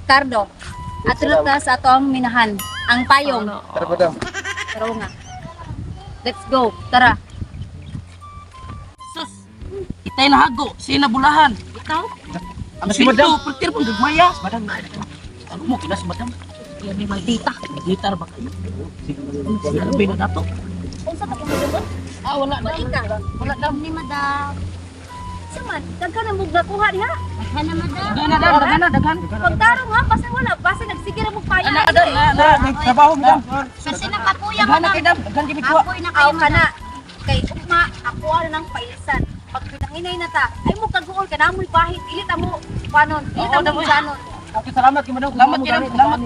Cardo. Ato na ta sa ato ang minahan, ang payong. Tara, madam. Tara nga. Let's go. Tara. Sus. Itay na hago, sina bulahan. Ikaw? Ang si madam. Pertir pong gagmaya. Madam. Ano mo kila si madam? Yan may maldita. Gitar ba kayo? Sinabi na dato. Unsa ka pumudumon? Ah, wala na. Balita. Wala na. Ni madam. Saman, daghan ang mugna kuha diha. Daghan na, madam. Daghan na, dam, daghan na, daghan. Pagtarong ha, basta wala, basta nagsige ra mo payong. Ana, ana, ana, ana. Trabaho, madam. Kasi nakapuya, Daghan na madam. kay dam, daghan kay kuha. Apoy na kayo, Aw ka madam. na. Kay ugma, ako na nang pailisan. Pag pinanginay na ta, ay mo kaguol ka na mo'y pahit. Ilit amo panon, ilit Oo, amo damo. sanon. Okay, salamat kay madam. Salamat kay madam, salamat.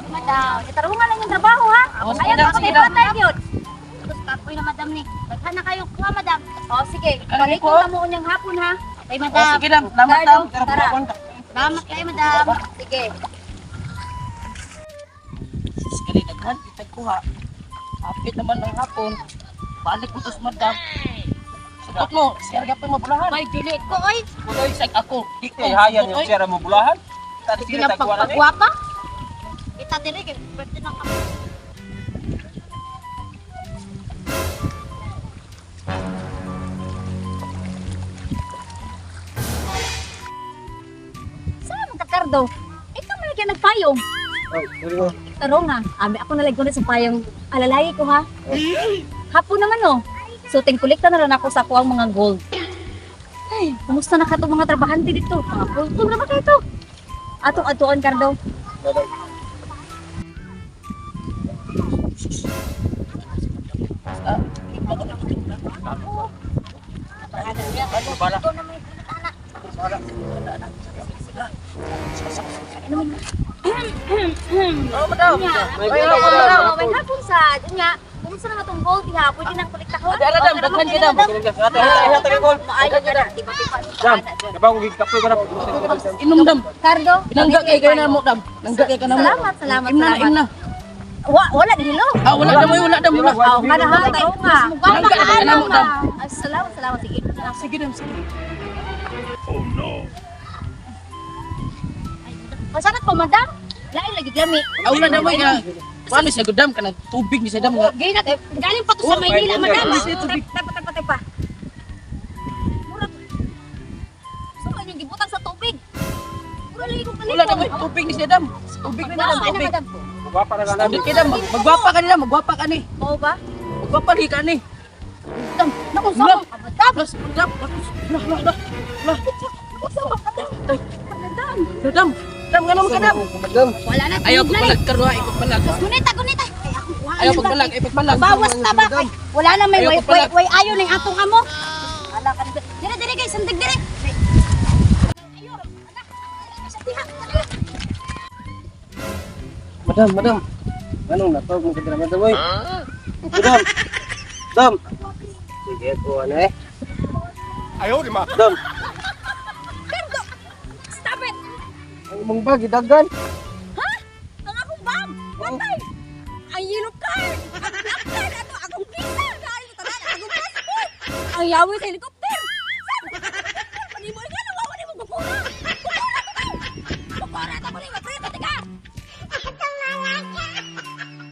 Madam. Itarungan lang yung trabaho ha. Oo, sige Ayaw daw, ako sige may daw. patay yun. Tapos kapoy na, madam ni. Daghan na kayo kuha, madam. O sige, Ano balik ko? ko na mo unyang hapon ha. Ay, Oh, madam. sige dam, salamat Cardo, dam. tara. Salamat kayo, madam. Sige. Sus, kani daghan kitag kuha. Hapit naman ng hapon. Balik mo to sa madam. Sagot mo, siya pa mo bulahan. Ay, dili ko, oy. Oy, sag ako. Di ko. Eh, hayan Oy, yung sira mo bulahan. Tadi Sige sila lang tagwa na ni. pagpagwapa. Kita dili kay pwede na kami. Saan mo ka, Cardo? Ikaw man lagi nagpayong. Oh, sorry mo. Tarong ha. Ami ako nalag ko na sa payong alalayi ko ha. Hapon naman oh. So tingkulikta na rin ako sa kuang mga gold. Ay, kumusta na ka itong mga trabahante dito? Mga pultong naman kayo ito. Atong atuan, Cardo. Madam. Bala. Ikaw na may anak. Oh, madam. May Ay, gula, oh, madam. madam. May hapon sa, yun nga, kumusta na itong gold ha? Pwede nang kuliktahon. Dala, dam, daghan ka, dam. Ate, ate, ate, gold. Maayo ka na, di ba? Di ba? Dam, kabaw ko gikapoy ka na. Inom dam. Cardo, Pinangga kay kayo na mo dam. Nangga kay ka na mo. Salamat, salamat, Imna na, salamat. imna. Wala din hilo. Ah, wala dam, oy, wala dam, wala. Oh, kana ha, tayo nga. Pinangga kay ka na mo dam. Ay, salamat, salamat. Sige. Sige dam, sige. Masanat po, madam. Lain lagi gami. Ah, wala dam, oy, kana. Wala siya dam kana tubig ni siya dam nga. Gay na galing pa to sa Maynila, madam. Tepa, tepa, tepa. Murag. Saan yung gibutang sa tubig? Mura lagi kong Wala dam, kalipon. oy, tubig ni siya dam. Tubig ni dam, Madam, tubig. madam. Gwapa na lang. Tubig kay dam, magwapa ka nila, magwapa ka ni. Oo ba? Magwapa ni ka ni. Dam, Naku, Wala. sama ka, madam. Las, dam, lah, lah, lah, lah. Sama ka, madam. Madam. Dam, dam, nga naman ka dam. Madam. Wala na Ayaw tubig na ni. pagbalag karon, ayaw pagbalag. Gunita, gunita. Ay, ako kuha. Ayaw pagbalag, ayaw pagbalag. Bawas ta ba kay wala na may Ayaw way pagbalag. way, way ayo ning atong amo. Ala ka nito. Dire dire kay sandig dire. Ayo, anak. Sa diha. Madam, madam. Anong natawag mo ka madam, oy? Madam. Madam. Sige, ko ano eh. Ayaw, di ma. Madam, Stop it! ang imong bag gidagan. Ha? Ang akong bag! Patay! Ang yellow card! Ang black card! Ato, akong visa! Kain tanan! Akong passport! Ang yawi sa helicopter!